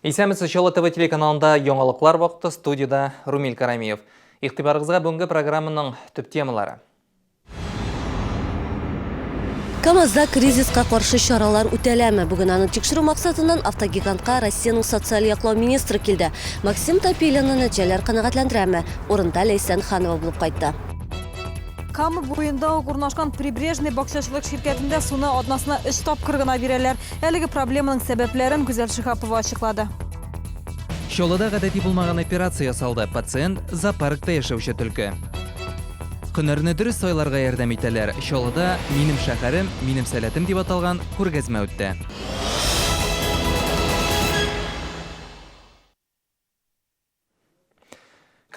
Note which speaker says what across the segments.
Speaker 1: Исәнмесез, Чаллы ТВ телеканалында яңалыклар вакыты, студиядә Румил Карамиев. Игътибарыгызга бүгенге программаның төп темалары.
Speaker 2: КАМАЗда кризиска каршы чаралар үтәләме? Бүген аны тикшерү максатыннан автогигантка Россиянең социаль яклау министры килде. Максим Топилинны нәтиҗәләр канәгатьләндерәме? Урында Ләйсән Ханова булып кайтты.
Speaker 3: Кама буенда ук урнашкан Прибрежный бакчачылык ширкәтендә суны атнасына өч тапкыр гына бирәләр. Әлеге проблеманың сәбәпләрен Гүзәл Шиһапова ачыклады.
Speaker 1: Чаллыда гадәти булмаган операция ясалды. Пациент, зоопаркта яшәүче төлке. Һөнәрне дөрес сайларга ярдәм итәләр. Чаллыда Минем шәһәрем, минем сәләтем дип аталган күргәзмә үтте.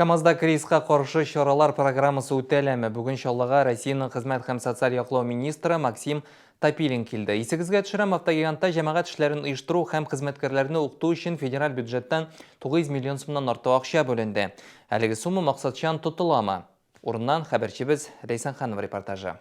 Speaker 1: КАМАЗда кризиска каршы чаралар программасы үтәләме? Бүген Чаллыга Россиянең хезмәт һәм социаль яклау министры Максим Топилин килде. Исегезгә төшерәм, автогигантта җәмәгать эшләрен оештыру һәм хезмәткәрләрне укыту өчен федераль бюджеттан 900 миллион сумнан артык акча бүленде. Әлеге сумма максатчан тотыламы? Урыннан хәбәрчебез Ләйсән Ханова репортажы.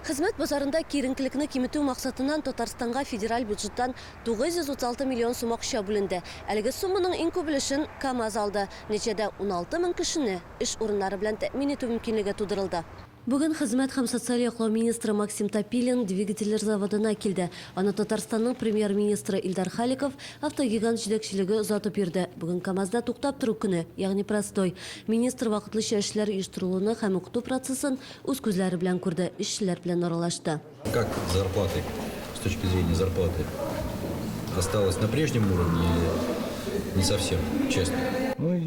Speaker 2: Хезмәт базарында киеренкелекне киметү максатыннан Татарстанга федераль бюджеттан 936 миллион сум акча бүленде. Әлеге сумманың иң күп өлешен КАМАЗ алды. Нәтиҗәдә 16 мең кешене эш урыннары белән тәэмин итү мөмкинлеге тудырылды. Бүген хезмәт һәм социаль яклау министры Максим Топилин двигательләр заводына килде. Аны Татарстанның Премьер-министры Илдар Халиков, автогигант җитәкчелеге озатып йөрде. Бүген КАМАЗда туктап тору көне, ягъни простой. Министр вакытлыча эшләр оештырылуны һәм укыту процессын Үз күзләре белән күрде, эшчеләр белән аралашты.
Speaker 4: Как с зарплатой, с точки зрения зарплаты, осталось на прежнем уровне или не совсем, честно?
Speaker 5: Ну,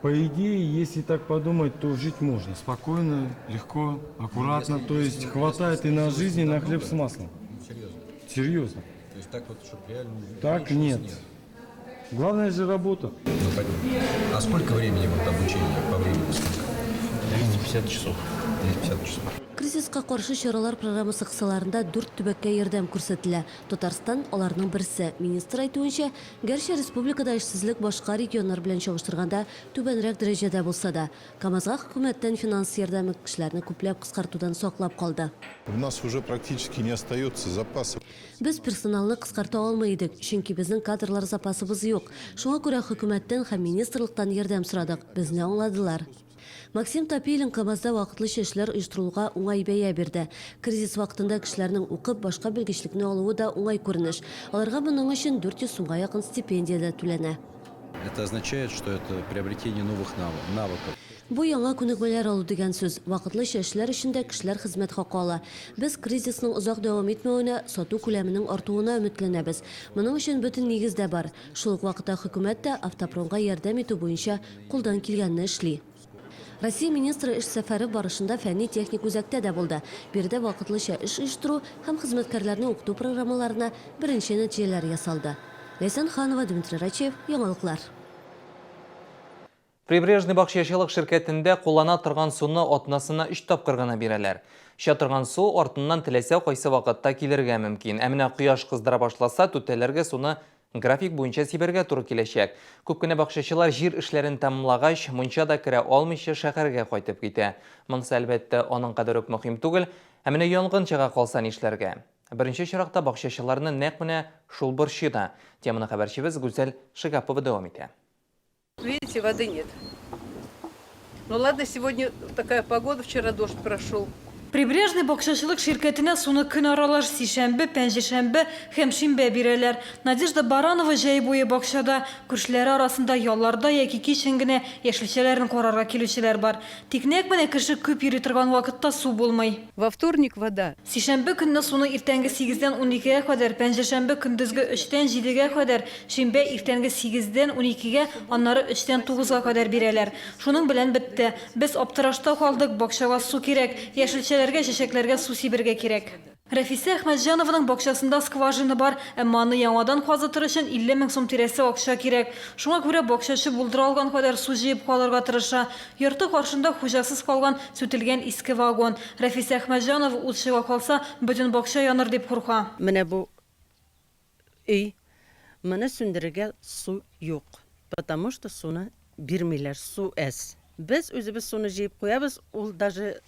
Speaker 5: по идее, если так подумать, то жить можно спокойно, легко, аккуратно. То есть хватает и на жизнь, и на хлеб с маслом.
Speaker 4: Серьезно?
Speaker 5: Серьезно.
Speaker 4: То есть так вот, чтобы реально...
Speaker 5: Так нет. Главное же работа.
Speaker 4: Ну, понятно. А сколько времени вот обучение по времени? Сколько?
Speaker 6: 250 часов.
Speaker 4: 250 часов.
Speaker 2: Кризиска каршы чаралар программасы кысаларында дүрт төбәккә ярдәм күрсәтелә. Татарстан, аларның берсе. Министр әйтүенчә, гәрчә республикада эшсезлек башка регионнар белән чагыштырганда түбәнрәк дәрәҗәдә булса да, КАМАЗга хөкүмәттән финанс ярдәме кешеләрне күпләп кыскартудан саклап калды.
Speaker 7: У нас уже практически не остается запасов.
Speaker 2: Без персоналны кыскарта алмый идек, чөнки безнең кадрлар запасыбыз юк. Шуңа күрә хөкүмәттән һәм министрлыктан ярдәм сорадык, безне аңладылар. Максим Топилин КАМАЗда вакытлыча эшләр оештырылуга уңай бәя бирде. Кризис вакытында кешеләрнең укып, башка белгечлекне алуы да уңай күренеш. Аларга моның өчен 400 сумга якын стипендия дә түләнә.
Speaker 4: Это означает, что это приобретение новых навыков.
Speaker 2: Бу яңа күнекмәләр алу дигән сүз. Вакытлыча эшләр өчен дә кешеләр хезмәт хакы ала. Без кризисның озак дәвам итмәвенә, сату күләменең артуына өметләнәбез. Моның өчен бөтен нигез дә бар. Шул ук вакытта хөкүмәт тә автопромга ярдәм итү буенча кулдан килгәнне эшли. Россия министры эш сәфәре барышында фәнни-техник үзәктә дә булды. Биредә вакытлыча эш оештыру һәм хезмәткәрләрне укыту программаларына беренче нәтиҗәләр ясалды. Ләйсән Ханова, Дмитрий Рачеев, Яңалыклар.
Speaker 1: Прибрежный бакчачылык ширкәтендә куллана торган суны атнасына өч тапкыр гына бирәләр. Эчә торган су артыннан теләсә кайсы вакытта килергә мөмкин. Ә менә кояш кыздыра башласа, түтәлләргә суны график буенча сибәргә туры киләчәк. Күп кенә бакчачылар җир эшләрен тәмамлагач, мунча да керә алмыйча шәһәргә кайтып китә. Монысы, әлбәттә, аның кадәр үк мөһим түгел. Ә менә янгын чыга калса нишләргә? Беренче очракта бакчачыларны нәкъ менә шул борчый да. Теманы хәбәрчебез Гүзәл Шигапова дәвам итә.
Speaker 8: Видите, воды нет. Ну ладно, сегодня такая погода, вчера дождь прошел.
Speaker 3: Прибрежный бакчачылык ширкәтенә суны көн аралаш сишәмбе, пәнҗешәмбе һәм шимбә бирәләр. Надежда Баранова җәй буе бакчада. Күршеләре арасында ялларда яки кичен генә яшелчәләрен карарга килүчеләр бар. Тик нәкъ менә кеше күп йөри торган вакытта су булмый.
Speaker 8: Во вторник вода.
Speaker 3: Сишәмбе көнне суны иртәнге сигездән уникегә кадәр, пәнҗешәмбе көндезге өчтән җидегә кадәр, шимбә иртәнге сигездән уникегә, аннары өчтән тугызга кадәр бирәләр. Шуның белән бетте. Без аптырашта калдык, бакчага су кирәк, яшелчәләргә, чәчәкләргә су сибергә кирәк. Рәфисә Әхмәтҗанованың бакчасында скважина бар, әмма аны яңадан казытыр өчен 50 мең сум тирәсе акча кирәк. Шуңа күрә бакчачы булдыра алган кадәр су җыеп калырга тырыша. Йорты каршында хуҗасыз калган, сүтелгән иске вагон. Рәфисә Әхмәтҗанова ут чыга калса, бөтен бакча яныр дип курка.
Speaker 9: Менә бу өй, моны сүндерергә су юк, потому что суны бирмиләр, су әз. Без үзебез суны җыеп куябыз, ул даже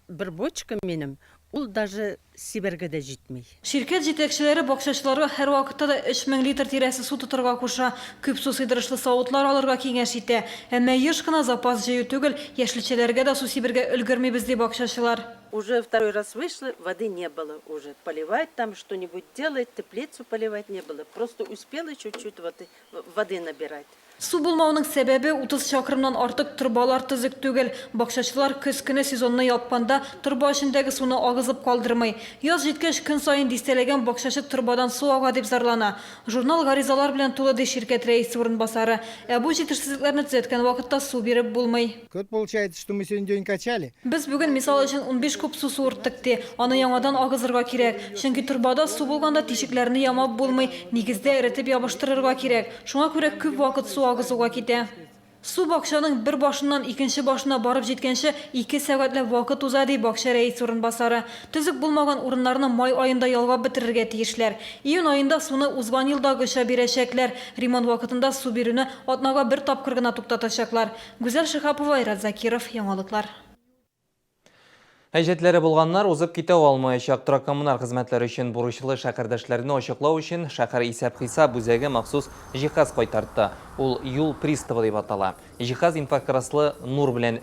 Speaker 9: бер бочка минем. Ул даже сибәргә дә җитми.
Speaker 3: Ширкәт җитәкчеләре бакчачыларга һәрвакытта да 3000 литр тирәсе су тотырга куша, күп су сыйдырышлы савытлар алырга киңәш итә. Әмма еш кына запас җыю түгел, яшелчәләргә дә су сибергә өлгермибез, ди бакчачылар.
Speaker 9: Уже второй раз вышла, воды не было уже. Поливать там, что-нибудь делать, теплицу поливать не было. Просто успела чуть-чуть воды, воды набирать.
Speaker 3: Су булмауның сәбәбе, 30 чакрымнан артык торбалар төзек түгел. Бакчачылар көз көне сезонны япканда торба эчендәге суны агызып калдырмый. Яз җиткәч, көн саен дистәләгән бакчачы торбадан су ага дип зарлана. Журнал гаризалар белән тулы, ди ширкәт рәисе урынбасары. Ә бу җитешсезлекләрне төзәткән вакытта су биреп булмый.
Speaker 10: Вот получается, что мы сегодня день качали.
Speaker 3: Без бүген, мисал өчен, 15 куб су суырттык, ди. Аны яңадан агызырга кирәк. Чөнки торбада су булганда тишекләрне ямап булмый, нигездә эретеп ябыштырырга кирәк. Шуңа күрә күп вакыт су агызуга китә. Су бакчаның бер башыннан икенче башына барып җиткәнче ике сәгатьләп вакыт уза, ди бакча рәисе урынбасары. Төзек булмаган урыннарны май аенда ялгап бетерергә тиешләр. Июнь аенда суны узган елдагыча бирәчәкләр. Ремонт вакытында су бирүне атнага бер тапкыр гына туктатачаклар. Гүзәл Шиһапова, Айрат Закиров, Яңалыклар.
Speaker 1: Әҗәтләре булганнар узып китә алмаячак. Торак-коммуналь хезмәтләр өчен бурычлы шәһәрдәшләрне ачыклау өчен шәһәр исәп-хисап үзәге махсус җиһаз кайтартты. Ул юл приставы дип атала. Җиһаз инфракраслы нур белән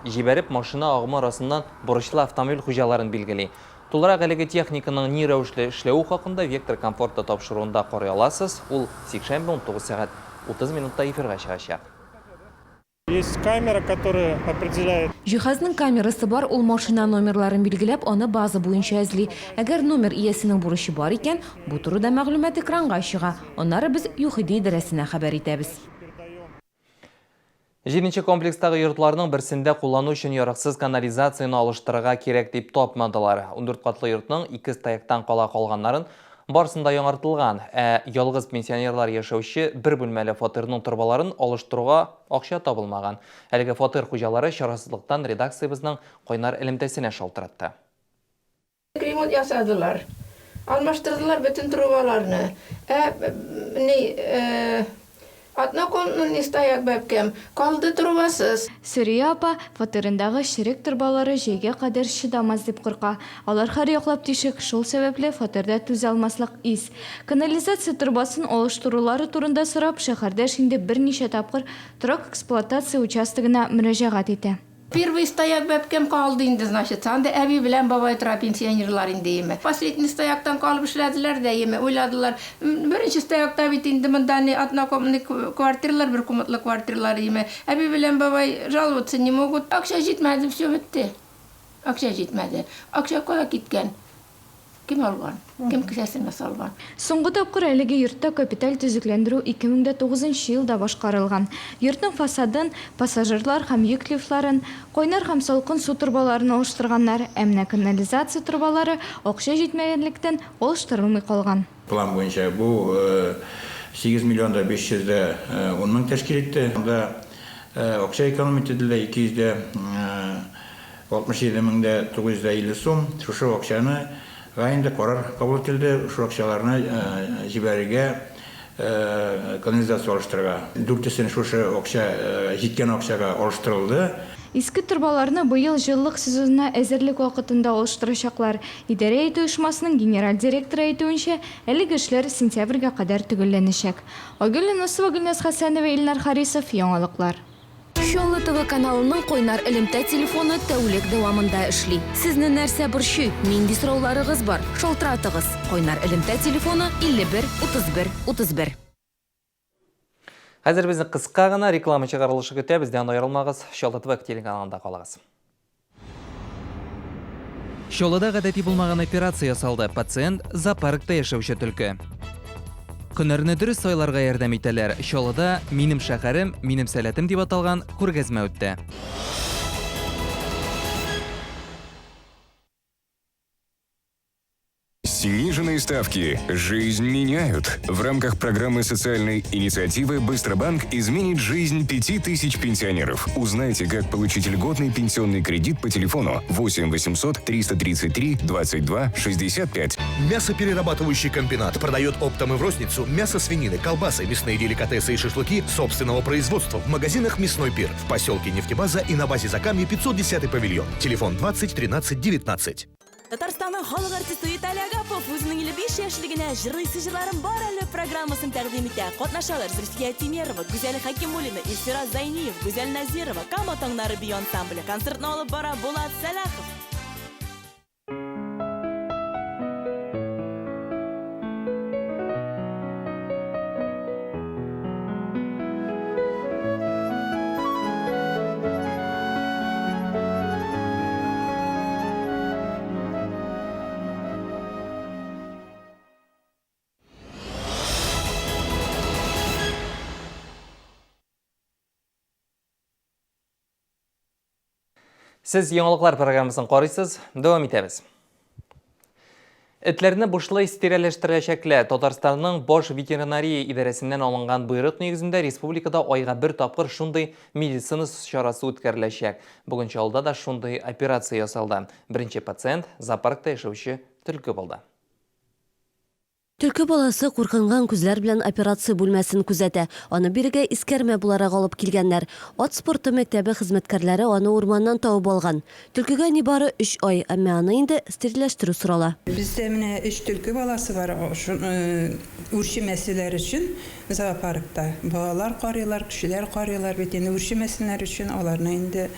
Speaker 1: җибәреп, машина агымы арасыннан бурычлы автомобиль хуҗаларын билгели. Тулырак әлеге техниканың ни рәвешле эшләве хакында Вектор комфорта тапшыруында карый аласыз. Ул сикшәмбе 19 сәгать 30 минутта эфирга чыгачак.
Speaker 11: Есть камера, которая определяет.
Speaker 12: Җиһазның камерасы бар, ул машина номерларын билгеләп, аны база буенча эзли. Әгәр номер иясенең бурычы бар икән, бу турыда мәгълүмат экранга чыга. Аннары без ЮХИДИ идарәсенә хәбәр итәбез.
Speaker 1: Җиденче комплекстагы йортларның берсендә куллану өчен яраксыз канализацияне алыштырырга кирәк дип тапмадылар. 14 катлы йортның ике стояктан кала калганнарын барысын да яңартылган, ә ялгыз пенсионерлар яшәүче бер бүлмәле фатирның торбаларын алыштыруга акча табылмаган. Әлеге фатир хуҗалары чарасызлыктан редакциябезнең кайнар элемтәсенә шалтыратты.
Speaker 13: Ремонт ясадылар. Алмаштырдылар бөтен трубаларны. Ә ни однокомнатный стояк бәбкәм калды трубасыз.
Speaker 14: Сөрия апа фатирындагы черек торбалары җәйгә кадәр чыдамас дип курка. Алар һәр яклап тишек, шул сәбәпле фатирда түзә алмаслык ис. Канализация торбасын алыштырулары турында сорап, шәһәрдәш инде берничә тапкыр торак эксплуатация участогына мөрәҗәгать итә.
Speaker 13: Первый стояк бәбкәм калды инде, значит, анда әби белән бабай тора, пенсионерлар инде име. Последний стояктан калып эшләделәр дә име, уйладылар. Беренче стоякта бит инде монда не однокомнатный квартиралар, бер комнатлы квартиралар име. Әби белән бабай жаловаться не могут. Акча җитмәде, все бетте. Акча җитмәде. Акча кая киткән? Кем алган? Кем кесәсенә салган?
Speaker 14: Соңгы тапкыр әлеге йортта капиталь төзекләндерү 2009 елда башкарылган. Йортның фасадын, пассажирлар һәм йөк лифтларын, кайнар һәм салкын су торбаларын алыштырганнар, ә менә канализация торбалары акча җитмәгәнлектән алыштырылмый калган.
Speaker 15: План буенча бу 8 миллион да 510 мең тәшкил итте. Анда акча экономить ителде 267 мең дә 950 сум. Шушы акчаны инде карар кабул ителде, шул акчаларны җибәрергә, канализация алыштырырга. Дүртесен шушы акча җиткән акчага алыштырылды.
Speaker 14: Иске торбаларны быел җылылык сезонына әзерлек вакытында алыштырачаклар. Идарә итү оешмасының генераль директоры әйтүенчә, әлеге эшләр сентябрьгә кадәр төгәлләнәчәк. Айгөл Юнысова, Гөлназ Хәсәнова, Илнар Харисов, Яңалыклар.
Speaker 12: Чаллы ТВ каналының кайнар элемтә телефоны тәүлек дәвамында эшли. Сезне нәрсә борчый? Нинди сорауларыгыз бар? Шалтыратыгыз. Кайнар элемтә телефоны 51 31 31.
Speaker 1: Хәзер безне кыска гына реклама чыгарылышы көтә. Бездән аерылмагыз. Чаллы ТВ телеканалында калыгыз. Чаллыда гадәти булмаган операция ясалды. Пациент зоопаркта яшәүче төлке. Һөнәрне дөрес сайларга ярдәм итәләр. Чаллыда «Минем шәһәрем, минем сәләтем» дип аталган күргәзмә үтте.
Speaker 16: Сниженные ставки жизнь меняют. В рамках программы социальной инициативы «Быстробанк» изменит жизнь 5000 пенсионеров. Узнайте, как получить льготный пенсионный кредит по телефону 8 800 333 22 65.
Speaker 17: Мясоперерабатывающий комбинат продает оптом и в розницу мясо свинины, колбасы, мясные деликатесы и шашлыки собственного производства в магазинах «Мясной пир» в поселке Нефтебаза и на базе Закамье 510 павильон. Телефон 20 13 19.
Speaker 18: Татарстанның халык артисты Виталий Агапов үзенең 55 яшьлегенә Җырлыйсы җырларым бар әле программасын тәкъдим итә. Катнашалар Зөлфия Тимерова, Гүзәл Хәкимуллина, Илсира Зәйниев, Гүзәл Назирова, Кама таңнары бию ансамбле. Концертны алып бара Булат Сәлахов.
Speaker 1: Сез яңалыклар программасын карыйсыз, дәвам итәбез. Этләрне бушлай стерильләштерәчәкләр. Татарстанның баш ветеринария идарәсеннән алынган боерык нигезендә республикада айга бер тапкыр шундый медицина чарасы үткәреләчәк. Бүген Чаллыда да шундый операция ясалды. Беренче пациент зоопаркта яшәүче төлке булды.
Speaker 2: Төлке баласы куркынган күзләр белән операция бүлмәсен күзәтә. Аны бирегә искәрмә буларак алып килгәннәр. Ат спорты мәктәбе хезмәткәрләре аны урманнан табып алган. Төлкегә нибары өч ай, әмма аны инде стерильләштерү сорала.
Speaker 19: Бездә менә өч төлке баласы бар, үрчемәселәр өчен зоопаркта балалар карыйлар, кешеләр карыйлар бит инде, үрчемәсеннәр өчен аларны инде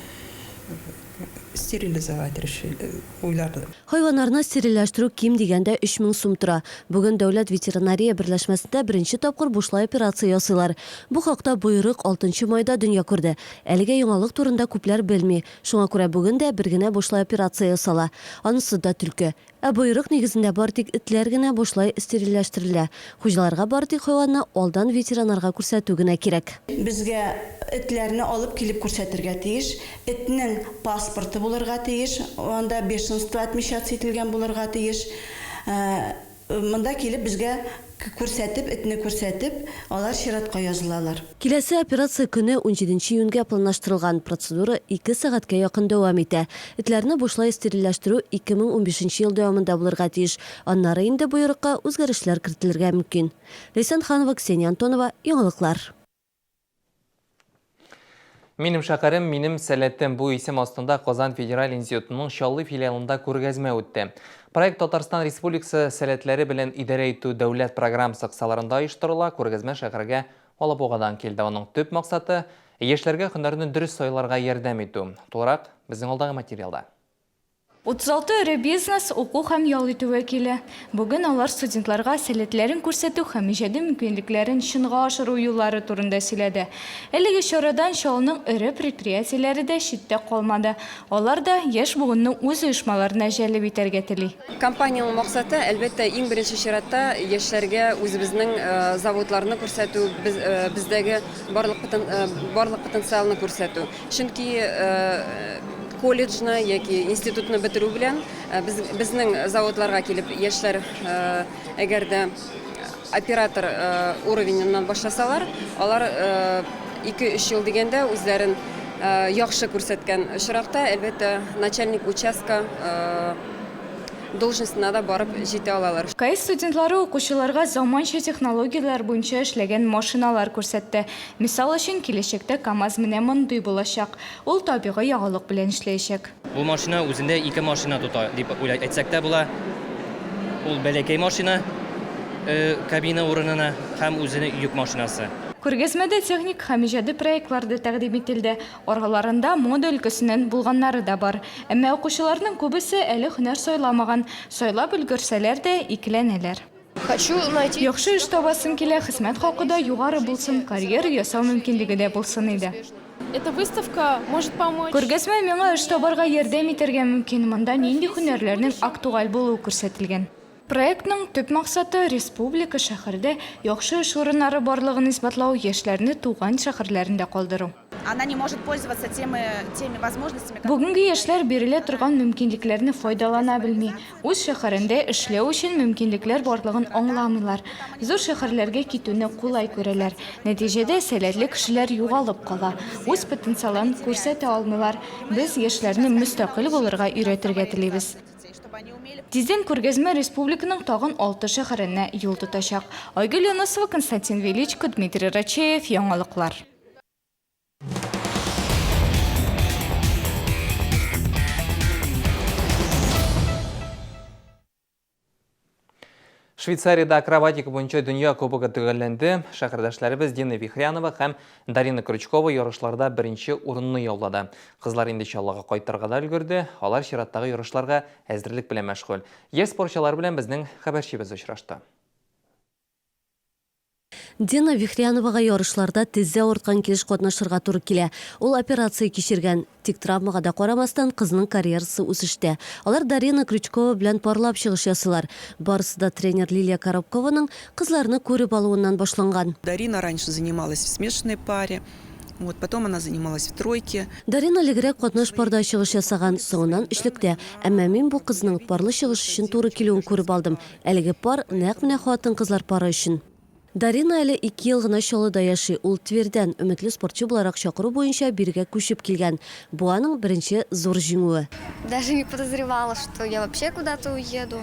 Speaker 19: стерилизовать решили, уйладык.
Speaker 2: Хайваннарны стерильләштерү ким дигәндә 3000 сум тора. Бүген Дәүләт ветеринария берләшмәсендә беренче тапкыр бушлай операция ясыйлар. Бу хакта боерык алтынчы майда дөнья күрде. Әлегә яңалык турында күпләр белми. Шуңа күрә бүген дә бер генә бушлай операция ясала. Анысы да төлке. Ә боерык нигезендә бары тик этләр генә бушлай стерильләштерелә. Хуҗаларга бары тик хайванны алдан ветеринарга күрсәтү генә кирәк.
Speaker 20: Безгә этләрне алып килеп күрсәтергә тиеш. Этнең паспорты булырга тиеш, анда бешенство отмечаться ителгән булырга тиеш. Монда килеп безгә күрсәтеп, этне күрсәтеп, алар чиратка язылалар.
Speaker 2: Киләсе операция көне унҗиденче июньгә планлаштырылган. Процедура ике сәгатькә якын дәвам итә. Этләрне бушлай стерильләштерү 2015 ел дәвамында булырга тиеш. Аннары инде боерыкка үзгәрешләр кертелергә мөмкин. Ләйсән Ханова, Ксения Антонова, Яңалыклар.
Speaker 1: Минем шәһәрем, минем сәләтем бу исем астында Казан федераль институтының Чаллы филиалында күргәзмә үтте. Проект Татарстан Республикасы сәләтләре белән идарә итү дәүләт программасы кысаларында оештырыла. Күргәзмә шәһәргә Алабугадан килде. Аның төп максаты яшьләргә һөнәрне дөрес сайларга ярдәм итү. Тулырак безнең алдагы материалда.
Speaker 14: 36 эре бизнес, уку һәм ял итү вәкиле. Бүген алар студентларга сәләтләрен күрсәтү һәм иҗади мөмкинлекләрен чынга ашыру юллары турында сөйләде. Әлеге чарадан Чаллының эре предприятиеләре дә читтә калмады. Алар да яшь буынны үз оешмаларына җәлеп итәргә тели.
Speaker 21: Компаниянең максаты, әлбәттә, иң беренче чиратта яшьләргә үзебезнең заводларны күрсәтү, бездәге барлык барлык потенциалны күрсәтү. Чөнки колледжны яки институтны бетерү белән без, безнең заводларга килеп яшьләр әгәр дә оператор уровененнан башласалар, алар 2-3 ел дигәндә үзләрен яхшы күрсәткән очракта, әлбәттә, начальник участка должностена да барып җитә алалар.
Speaker 14: КАИС студентлары укучыларга заманча технологияләр буенча эшләгән машиналар күрсәтте. Мисал өчен, киләчәктә КАМАЗ менә мондый булачак. Ул табигый ягулык белән эшләячәк.
Speaker 6: Бу машина үзендә ике машина тота дип уйлай әйтсәк тә була. Ул бәләкәй машина, кабина урынына һәм үзенең йөк машинасы.
Speaker 14: Күргәзмәдә техник һәм иҗади проектлар да тәкъдим ителде. Араларында мода өлкәсеннән булганнары да бар. Әмма укучыларның күбесе әле һөнәр сайламаган. Сайлап өлгерсәләр дә, икеләнәләр.
Speaker 22: Хочу найти.
Speaker 14: Яхшы эш табасым килә, хезмәт хакы да югары булсын, карьера ясау мөмкинлеге дә булсын иде.
Speaker 22: Эта выставка может помочь.
Speaker 14: Күргәзмә миңа эш табарга ярдәм итәргә мөмкин, монда нинди һөнәрләрнең актуаль булуы күрсәтелгән. Проектның төп максаты, республика, шәһәрдә яхшы эш урыннары барлыгын исбатлау, яшьләрне туган шәһәрләрендә калдыру.
Speaker 23: Она не может пользоваться теми, теми возможностями.
Speaker 14: Бүгенге яшьләр бирелә торган мөмкинлекләрне файдалана белми. Үз шәһәрендә эшләү өчен мөмкинлекләр барлыгын аңламыйлар. Зур шәһәрләргә китүне кулай күрәләр. Нәтиҗәдә, сәләтле кешеләр югалып кала. Үз потенциалын күрсәтә алмыйлар. Без яшьләрне мөстәкыйль булырга өйрәтергә телибез. Тиздән күргәзмә республиканың тагын алты шәһәренә юл тотачак. Айгөл Юнысова, Константин Величко, Дмитрий Рачеев, Яңалыклар.
Speaker 1: Швейцариядә акробатика буенча дөнья кубогы төгәлләнде. Шәһәрдәшләребез Дина Вихрянова һәм Дарина Крючкова ярышларда беренче урынны яулады. Кызлар инде Чаллыга кайтырга да өлгерде. Алар чираттагы ярышларга әзерлек белән мәшгуль. Яшь спортчылар белән безнең хәбәрчебез очрашты.
Speaker 2: Дина Вихряновага ярышларда тезе авырткан килеш катнашырга туры килә. Ул операция кичергән. Тик травмага да карамастан, кызның карьерасы үсештә. Алар Дарина Крючкова белән парлап чыгыш ясыйлар. Барысы да тренер Лилия Коробкованың кызларны күреп алуыннан башланган.
Speaker 4: Дарина раньше занималась в смешанной паре, вот, потом она занималась в тройке.
Speaker 2: Дарина элегрәк катнаш парда чыгыш ясаган, соңыннан өчлектә. Әмма мин бу кызның парлы чыгыш өчен туры килүен күреп алдым. Әлеге пар нәкъ менә хатын-кызлар пары өчен. Дарина әле ике ел гына Чаллыда яши. Ул Тверьдән, өметле спортчы буларак чакыру буенча бирегә күчеп килгән. Бу аның беренче зур җиңүе.
Speaker 22: Даже не подозревала, что я вообще куда-то уеду.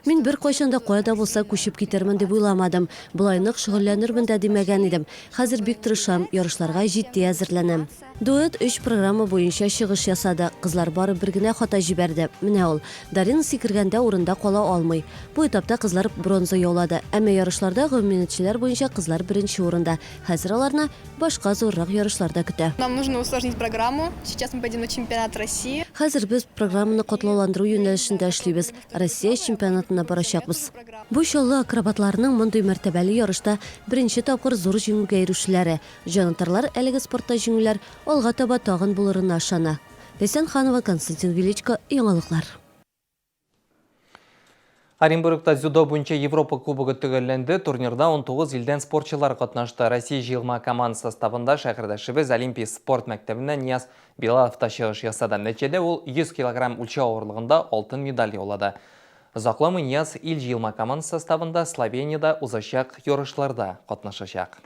Speaker 2: Мин беркайчан да кая да булса күчеп китермен дип уйламадым. Болай нык шөгыльләнермен дә димәгән идем. Хәзер бик тырышам, ярышларга җитди әзерләнәм. Дуэт өч программа буенча чыгыш ясады. Кызлар бары бер генә хата җибәрде. Менә ул. Дарина сикергәндә урында кала алмый. Бу этапта кызлар бронза яулады. Әмма ярышларда гомуминетчеләр буенча кызлар беренче урында. Хәзер аларны башка зуррак ярышлар да көтә.
Speaker 22: Нам нужно усложнить программу. Сейчас мы пойдем на чемпионат России.
Speaker 2: Хәзер без программаны катлауландыру юнәлешендә эшлибез. Россия чемпионатына барачакбыз. Бу Чаллы акробатларының мондый мәртәбәле ярышта беренче тапкыр зур җиңүгә ирешүләре. Җанатарлар әлеге спортта җиңүләр алга таба тагын булырына ышана. Ләйсән Ханова, Константин Величко, Яңалыклар.
Speaker 1: Оренбургта дзюдо буенча Европа кубогы төгәлләнде. Турнирда 19 илдән спортчылар катнашты. Россия җыелма команда составында шәһәрдәшебез Олимпия спорт мәктәбеннән Нияз Билалов та чыгыш ясады. Нәтиҗәдә ул 100 килограмм үлчәү авырлыгында алтын медаль яулады. Озакламый Нияз ил җыелма команда составында Словениядә узачак ярышларда катнашачак.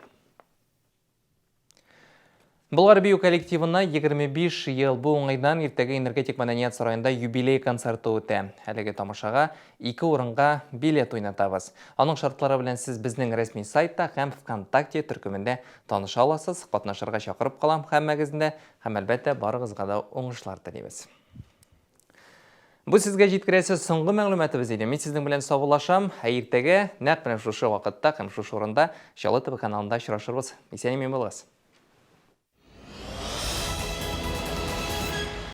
Speaker 1: Болгар бию коллективына 25 ел. Бу уңайдан иртәгә Энергетик мәдәният сараенда юбилей концерты үтә. Әлеге тамашага ике урынга билет уйнатабыз. Аның шартлары белән сез безнең рәсми сайтта һәм ВКонтакте төркемендә таныша аласыз. Катнашырга чакырып калам һәммәгезне дә һәм, әлбәттә, барыгызга да уңышлар телибез. Бу сезгә җиткерәсе соңгы мәгълүматыбыз иде. Мин сезнең белән саубуллашам. Ә иртәгә нәкъ менә шушы вакытта һәм шушы урында Чаллы ТВ каналында очрашырбыз. Исән-имин булыгыз.